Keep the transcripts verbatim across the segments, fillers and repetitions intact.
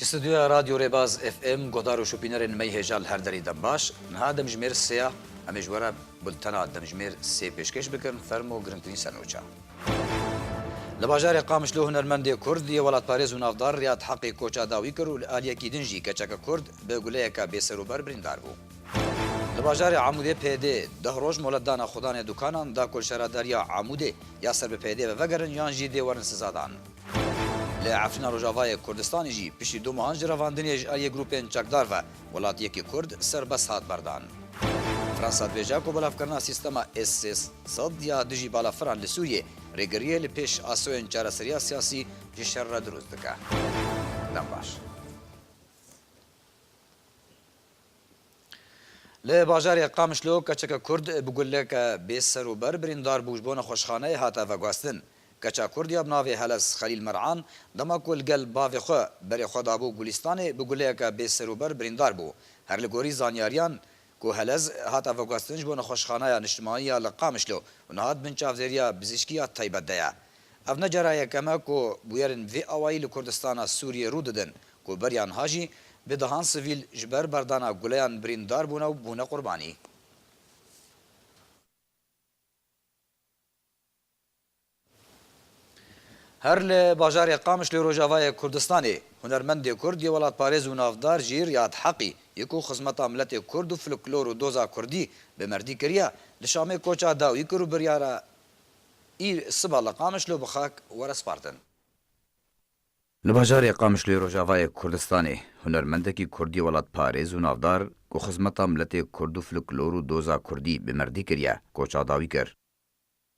Stûdyoya Radyo Rêbaz F M, guhdar û şopînerên me yê hêja li her derî dem baş. Niha demjimêr sê ya, em ê ji we re bultena demjimêr sê pêşkêş bikin. Fermo, girîngtirîn sernoça. Li bajarê Qamişlo hunermendê Kurd yê welatparêz û navdar Riyad Heqî koça dawî kir û li aliyekî din jî keçeke Kurd bi guleyeke bêserûber birîndar bû. Li bajarê Amûdê P Y D'ê deh roj moletdana xudanê dukanan da ku li şaredariya Amûdê ya ser bi P Y D'ê ve vegerin yan jî dê werin sizadan. Li Efrîna Rojavayê Kurdistanê jî piştî du mehan ji revandinê ji aliyê grûpên çekdar ve welatiyekî Kurd serbest hat berdan. Fransa dibêje ku belavkirina sîstema S sê sed ya dijî balafiran li Sûriyê rêgiriyê li pêş asoyên çareseriya siyasî ji şer re dirûst dike. Dem baş. Li bajarê Qamişlo keçeke Kurd bi guleke bê ser û ber birîndar bû, ji bo nexweşxaneyê hate veguhestin. Keça Kurd ya bi navê Helez Xelîl Mer'an, dema ku li gel bavê xwe berê xwe dabû Gulîstanê, bi guleyeke bê ser û ber birîndar bû. Her li gorî zanyariyan ku Helez hate veguhestin ji bo nexweşxaneya niştimanî ya li Qamişlo û niha di bin çavdêriya bizîşkî ya taybet de ye. Ev ne cara yekem e ku bûyerên vê awayî li Kurdistana Sûriyê rû didin, ku beriya niha jî bi dehan sivîl ji ber berdana guleyan birîndar bûne û bûne qurbanî. Her li bajarê Qamişlo Rojavayê Kurdistanê, hunermendê Kurd yê welatparêz û navdar jî Riyad Heqî, yê ku xizmeta miletê Kurd û folklor û doza Kurdî bi merdî kiriye, li Şamê koça dawî kir û biryara î siba li Qamişlo bi xak were spartin. Li bajarê Qamişloyê Rojavayê Kurdistanê, hunermendekî Kurdî welatparêz û navdar ku xizmeta miletê Kurd û folklor û doza Kurdî bi merdî kiriye, koça dawî kir.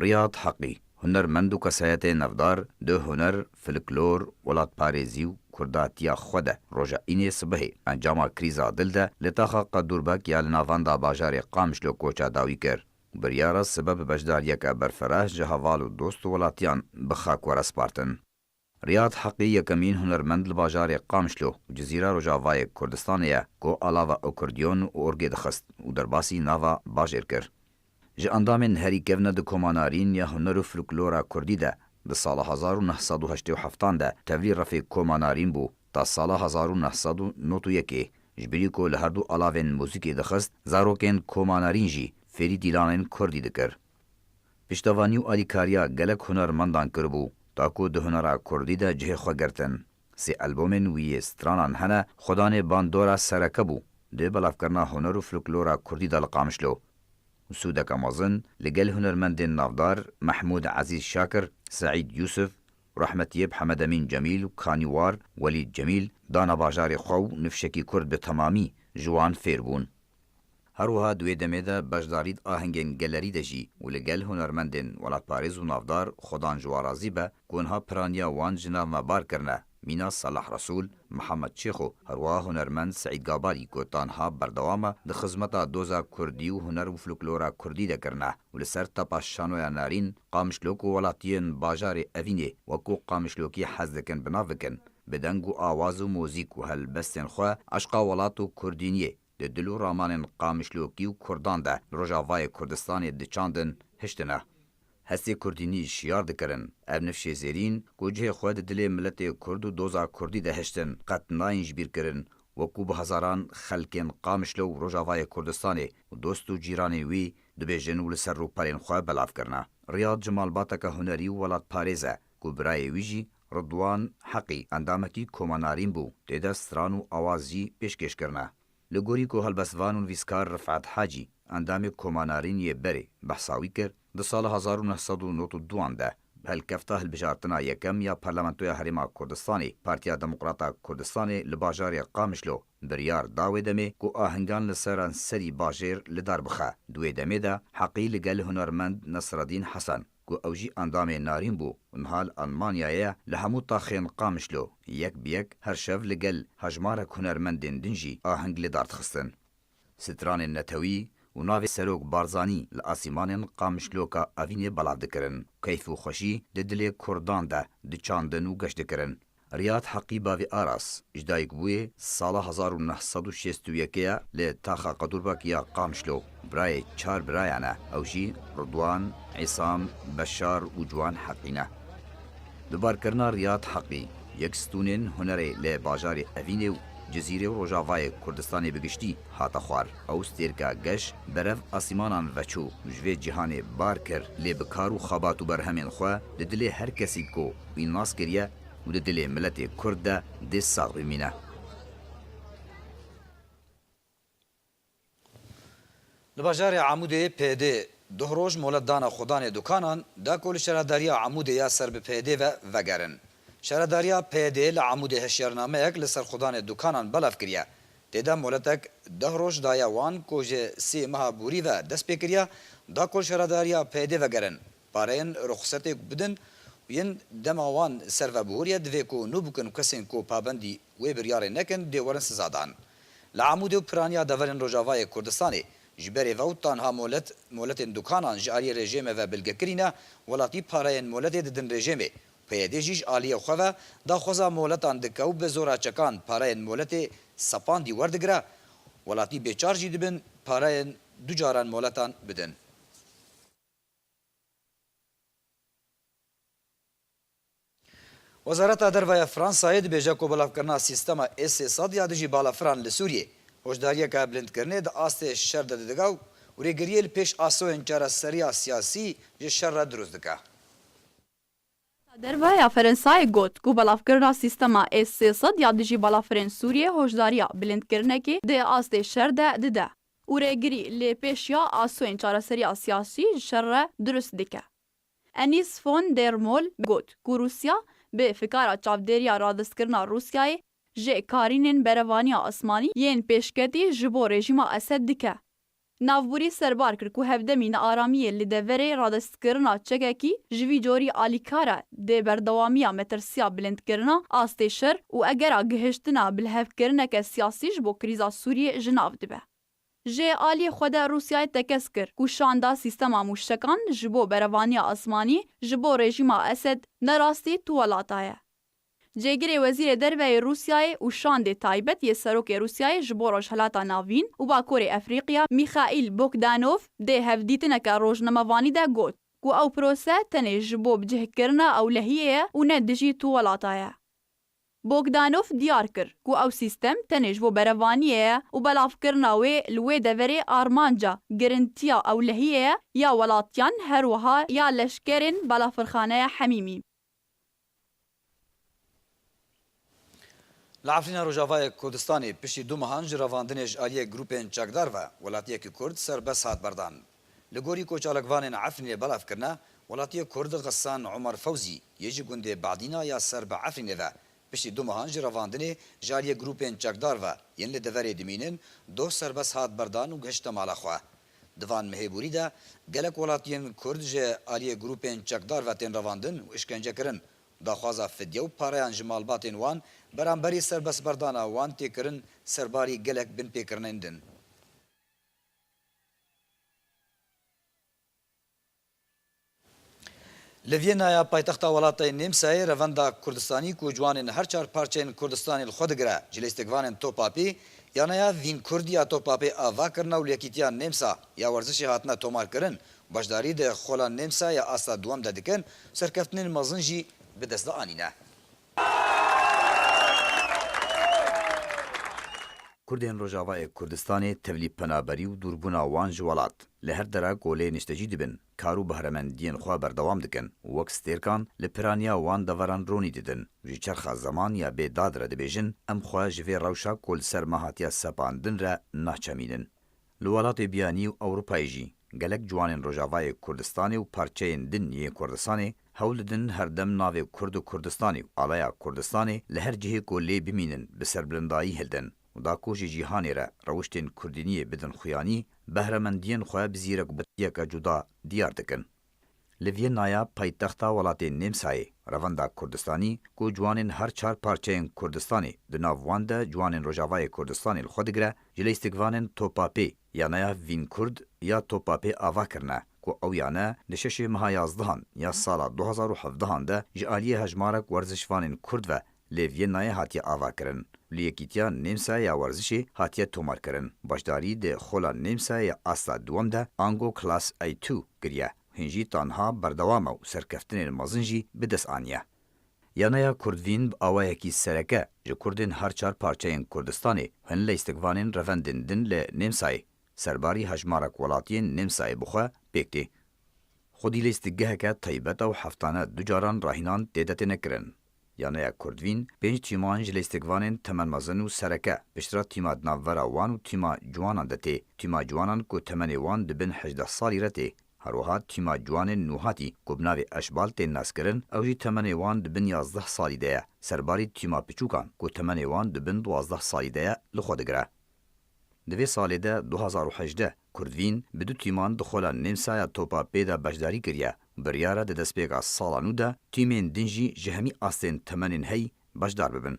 Riyad Heqî, hunermend û kesayetê navdar di huner, folklor, welatparêzî û kurdatiya xwe de roja înê sibehê encama krîza dil de li taxa Qedûrbek ya li navenda bajarê Qamişlo koça dawî kir. Biryara sibe bi beşdariyeke berfireh ji heval û dost û welatiyan bi xak were spartin. Riyad Heqî yekemîn hunermend li bajarê Qamişlo û Cizîra Rojavayê Kurdistanê ye ku alava akordeon û orgê dixist û derbasî nava bajêr kir. Ji endamên herî kevne di Koma Narîn ya huner û folklora Kurdî de di sala hezar û neh sed û heştê û heftan de tevlî refê Koma Narîn bû, ta sala hezar û neh sed û nod û yekê, ji birî ku li her du alavên muzîkê dixist, zarokên Koma Narîn jî fêrî dîlanên Kurdî dikir. Piştevanî û alîkariya gelek hunermendan kiribû, ta ku di hunera Kurdî de cihê xwe girtin. Sê albomên wî yê stranan hene, xwedanê bandora sereke bû, di belavkirina huner û folklora Kurdî de li Qamişlo. Sûdeke mezin li gel hunermendên navdar Mehmûd Ezîz Şakir, Seîd Yûsif, rehmetiyê bi Hemed Emîn Cemîl û Kanîwar Welîd Cemîl dana bajarê xwe û nifşekî Kurd bi temamî ji wan fêr bûn. Her wiha di wê demê de beşdarî di ahengên gelerî de jî û li gel hunermendên welatparêz û navdar xwedan ji wan razî be ku niha piraniya wan ji nav me bar kirine, mîna Salah Resûl, Mihemed Çêxo, her wiha hunermend Seîd Gabarî ku ta niha berdewam e di xizmeta doza Kurdî û huner û folklora Kurdî de kirine û li ser tepa şanoya Narîn, Qamişlok û welatiyên bajarê Evînê wekû Qamişlokî hez dikin bi nav bikin, bi deng û awaz û muzîk û helbestên xwe eşqa welat û kurdîniyê di dil û ramanên Qamişlokî û Kurdan de li Rojavayê Kurdistanê diçandin, hiştine. Hestê kurdînî şiyar dikirin. Ev nifşê zêrîn ku cihê xwe di dilê miletê Kurd û doza Kurdî de hiştin, qet nayên ji bîr kirin, wekû bi hezaran xelkên Qamişlo û Rojavayê Kurdistanê û dost û cîranên wî dibêjin û li ser rûpelên xwe belav kirine. Riyad ji malbateke hunerî û welatparêz e ku birayê wî jî Ridwan Heqî endamekî Koma Narîn bû, tê de stran û awaz jî pêşkêş kirine. Li gorî ku helbestvan û nivîskar Rifet Hacî, endamê Koma Narîn yê berê, behsa wî kir, di sala hezar û neh sed û nod û duan de bi helkefta hilbijartina yekem ya Parlamentoya Herêma Kurdistanê, Partiya Demokrata Kurdistanê li bajarê Qamişlo biryar da wê demê ku ahingan li seranserî bajêr li dar bixe. Di wê demê de Heqî li gel hunermend Nesredîn Hesen, ku ew jî endamê Narîn bû û niha li Almanyayê ye, li hemû taxên Qamişlo yek bi yek her şev li gel hejmarek hunermendên din jî aheng li dar dixistin. Stranên netewî û navê Serok Barzanî li asîmanên Qamişloka Evînê belav dikirin. Keyf û xweşî di dilê Kurdan de diçandin û geş dikirin. Riyad Heqî bavê Aras, ji dayikbûyê sala hezar û neh sed û şêst û yekê ye li taxa Qedûrbek ya Qamişlo. Birayê çar birayan e, ew jî Ridwan, Îsam, Beşar û Ciwan Heqî ne. Bi barkirina Riyad Heqî, Yek stûnên hunerê li bajarê Evînê û Cizîrê û Rojavayê Kurdistanê bi giştî hate xwar. Ew stêrka geş berev asîmanan veçû, ji vê cîhanê bar kir, lê bi kar û xebat û berhemên xwe di dilê her kesî ku wî nas kiriye û di dilê miletê Kurd de dê sax bimîne. Li bajarê Amûdê P Y D duh roj molet dana xudanê dukanan, da ku li şaredariya Amûdê ya ser bi P Y D ve vegerin. Şaredariya P Y D li Amûdê hişyarnameyek li ser xudanê dukanan belav kiriye. Tê de moletek deh roj daye wan ku ji sê meha borî ve dest pê kiriye, da ku li şaredariya P Y D vegerin, pareyên ruxsetê bidin û yên dema wan ser ve bihuriye, divê ku nû bikin kesên ku pabendî wê biryarê nekin dê werin sizadan. Li Amûdê û piraniya deverên Rojavayê Kurdistanê ji berê ve û tanha molet, moletên dukanan ji aliyê rejêmê ve bilgekirî ne, welatî pareyên moletê didin rejêmê. P Y D jî ji aliyê xwe ve daxwaza moletan dike û bi zora çekan pareyên moletê sepandî werdigire. Welatî bêçar jî dibin pareyên du caran moletan bidin. Wezareta Derve ya Fransayê dibêje ku belavkirina sîstema S sê sed ya dijî balafiran li Sûriyê hoşdariyeke bilindkirinê di astê şer de didige û rêgiriyê li pêş asoyên çareseriya siyasî ji şer re dirust dike. Derve ya Fransayê got ku belavkirina sîstema S sê sed ya dijî balafirên Sûriyê hoşdariya bilindkirinekê di astê şer de dide û rêgirî lê pêş ya asoyên çareseriya siyasî ji şer re dirust dike. Anis von der Moll got ku Rûsya bi fikara çavdêriya radestkirina Rûsyayê ji karînên berevaniya asmanî yên pêşketî ji bo rejîma Esed dike. Navborî serbar kir ku hevdemî nearamiyê li deverê radestkirina çekekî ji vî corî alîkar e, dê berdewamiya metirsiya bilindkirina astê şer û egera gihiştina bilhevkirineke siyasî ji bo krîza Sûriyê ji nav dibe. Ji aliyê xwe de Rûsyayê tekez kir ku şanda sîstema mûşekan ji bo berevaniya asmanî ji bo rejîma Esed ne rastî tu welata ye. Cêgirê Wezîrê Derve yê Rûsyayê û şandê taybet yê Serokê Rûsyayê ji bo Rojhilata Navîn û Bakurê Efrîqya Mîxaîl Bogdanov dê hevdîtineke rojnamevanî de got ku ew prose tenê ji bo bicihkirina ewlehiyê ye û ne dijî tu welata ye. Bogdanov diyar kir ku ew sîstem tenê ji bo berevaniyê ye û belavkirina wê li wê deverê armanca girintiya ewlehiyê ye ya welatiyan, her wiha ya leşkerên balafirxaneya hemîmî. Li Efrîna Rojavayê Kurdistanê piştî du mehan ji revandinê ji aliyê grûpên çekdar ve welatiyekî Kurd serbest hat berdan. Li gorî ku çalakvanên Efrînê belav kirine, welatiyê Kurd Xesan Omer Fewzî yê ji gundê Badîna ya ser bi Efrînê ve piştî du mehan ji revandinê ji aliyê grûpên çekdar ve yên li deverê dimînin, doh serbest hat berdan û gihişte mala xwe. Di van mehê borî de gelek welatiyên Kurd ji aliyê grûpên çekdar ve tên revandin û îşkence kirin. Daxwaza fidye û pareyan ji malbatên wan beramberî serbestberdana wan tê kirin serbarî gelek binpêkirinên din. Li Vîyenaya paytexta welatê Nêmsayê revenda Kurdistanî ku ciwanên her çar parçeyên Kurdistanê li xwe digire, ji lîstikvanên Topapê, yaneya Vîn Kurd ya Topapê ava kirine û li Yekîtiya Nêmsa ya werzişê hatine tomarkirin, beşdarî di xola Nêmsa ya asta duwem de dikin, serkeftinên mezin jî bi dest de anîne. Kurdên Rojavayê Kurdistanê tevlî penaberî û dûrbûna wan ji welat, li her dera ku lê niştecî dibin, kar û behremendiyên xwe berdewam dikin û wek stêrkan li piraniya wan deveran ronî didin û ji çerxa zeman ya bê dad re dibêjin, em xwe ji vê rewşa ku li ser me hatiye sepandin re naçemînin. Li welatê biyanî û Ewropayê jî gelek ciwanên Rojavayê Kurdistanê û parçeyên din yên Kurdistanê hewl didin her dem navê Kurd û Kurdistanê û alaya Kurdistanê li her cihê ku lê bimînin bi serbilindayî hildin û da ku ji cîhanê re rewiştên kurdîniyê bidin xuyanî, behremendiyên xwe bi zîrekbetiyeke cuda diyar dikin. Li Vîyenaya paytexta welatê Nêmsayê, revenda Kurdistanî ku ciwanên her çar parçeyên Kurdistanê, di nav wan de ciwanên Rojavayê Kurdistanê li xwe digire, ji lîstikvanên Topapê, yaneya Vîn Kurd ya Topapê ava kirine ku ew yane di şeşê meha yazdehan ya sala du hazar û hevdehan de ji aliyê hejmarek werzişvanên Kurd ve li Vîyenayê hatiye avakirin. Li Yekîtiya Nêmsayê ya Werzişê hatiye tomarkirin. Beşdarî di xola Nêmsayê ya asta duwem de ango Class A two kiriye. Hîn jî tanha berdewam e û serkeftinên mezin jî bi dest aniye. Yaneya Kurdvîn bi awayekî sereke ji Kurdên her çar parçeyên Kurdistanê, hin leyîstikvanên revendên din li Nêmsayê, serbarî hejmarek welatiyên Nêmsayê bi xwe pêk tê. Xwedî leyîstikgeheke taybet e û heftane du caran rahînan tê de têne kirin. Yaneya Kurdvîn pênc tîman ji leyîstikvanên temenmezin û sereke, piştre tîma di navbera wan û tîma ciwanan de tê. Tîma ciwanan ku temenê wan di bin hejdeh salî re tê. Her wiha tîma ciwanên nûhatî ku bi navê Eşbal tên naskirin, ew jî temenê wan di bin yazdeh salî de ye. Serbarî tîma piçûkan ku temenê wan di bin duwazdeh salî de ye li xwe digire. Di vê salê de du hazar û hejdeh Kurdvîn bi du tîman di xola Nêmsaya Topa pê de beşdarî kiriye û biryar e di destpêka sala nû de tîmên din jî ji hemî astên temenên heyî beşdar bibin.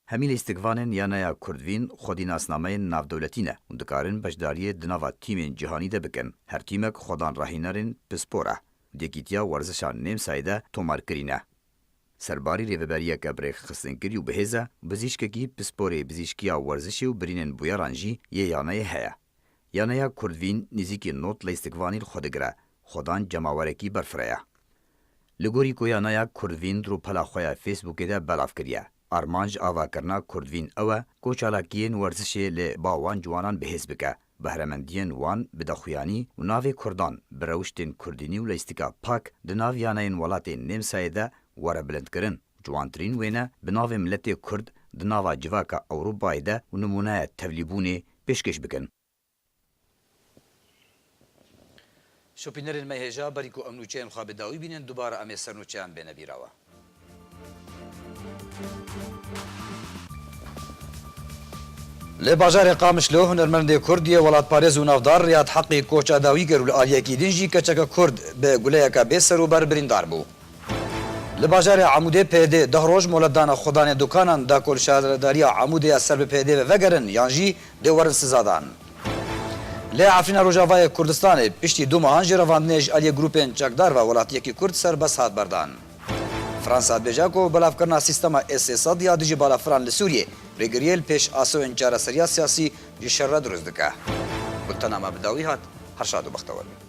Hemî lîstikvanên Yaneya Kurdvîn xwedî nasnameyên navdewletî ne û dikarin beşdariyê di nava tîmên cîhanî de bikin. Her tîmek xwedan rahînerên pispor e û di Yekîtiya Werzişa Nêmsayê de tomarkirî ne. Serbarî rêveberiyeke bi rêxistinkirî û bihêz e û bizîşkekî pisporê bizîşkiya werzişê û birînên bûyeran jî yê yaneyê heye. Yaneya Kurdvîn nêzîkî nod leyîstikvanî li xwe digire, xwedan cemawerekî berfireye. Li gorî ku Yaneya Kurdvîn di rûpela xwe ya Facebookê de belav kiriye, armanc avakirina Kurdvîn ew e ku çalakiyên werzişê li ba wan ciwanan bihêz bike, behremendiyên wan bide xuyanî û navê Kurdan bi rewiştên kurdînî û leyîstika pak di nav yaneyên welatên Nêmsayê de were bilindkirin. Ciwantirîn wêne bi navê miletê Kurd di nava civaka Ewropayê de û nimûneya tevlîbûnê pêşkêş bikin. Şopînerên me hêja, berî ku em nûçeyên xwe bi dawî bînin, dubare em ê ser nûçeyan bêne bîra we. Li bajarê Qamişlo hunermendê Kurd yê welatparêz û navdar Riyad Heqî koça dawî kir û li aliyekî din jî keçeke Kurd bi guleyeke bê ser û ber birîndar bû. Li bajarê Amûdê P Y D deh roj molet dane xwedanê dukanan da ku li şaredariya Amûdê ya ser bi P Y D ve vegerin yan jî dê werin sizadan. Li Efrîna Rojavayê Kurdistanê piştî du mehan ji revandinê ji aliyê grûpên çekdar ve welatiyekî Kurd serbest hat berdan. Fransa dibêje ku belavkirina sîstema S sê sed ya dijî balafiran li Sûriyê rêgiriyê li pêş asoyên çareseriya siyasî ji şer re dirust dike. Gultena me bi dawî hat, her şad û bextewer bin.